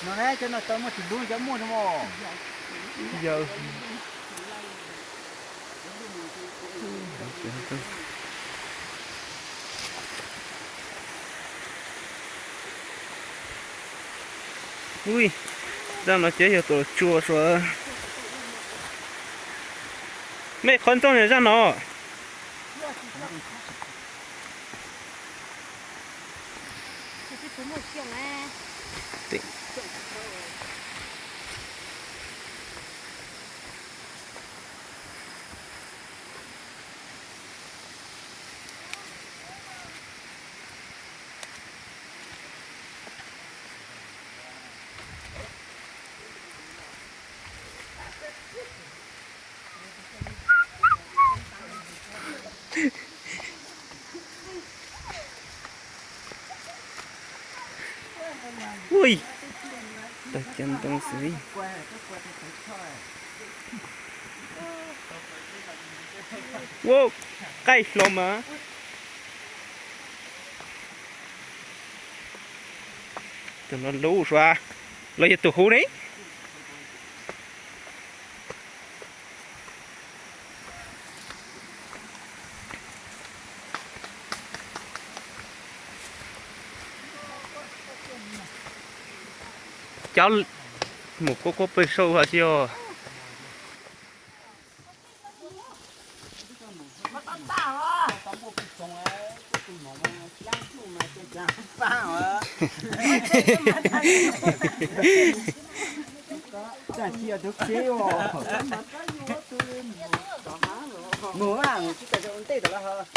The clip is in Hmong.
No ne, cov no tau muaj tsis dub, cov muaj no mos. Yawg. Ui, zaj no ces yog tus tsua suav. Mej qhov ntxoog niag zaj no. Ui, tag cov ntoo xwb. Wow, qaij hlo mas. Tus no lub suav los yog tus huv ne. Cov mus quaj quaj pawg saud hos xyov. Mus, mus tsis tas ua ntej tom los.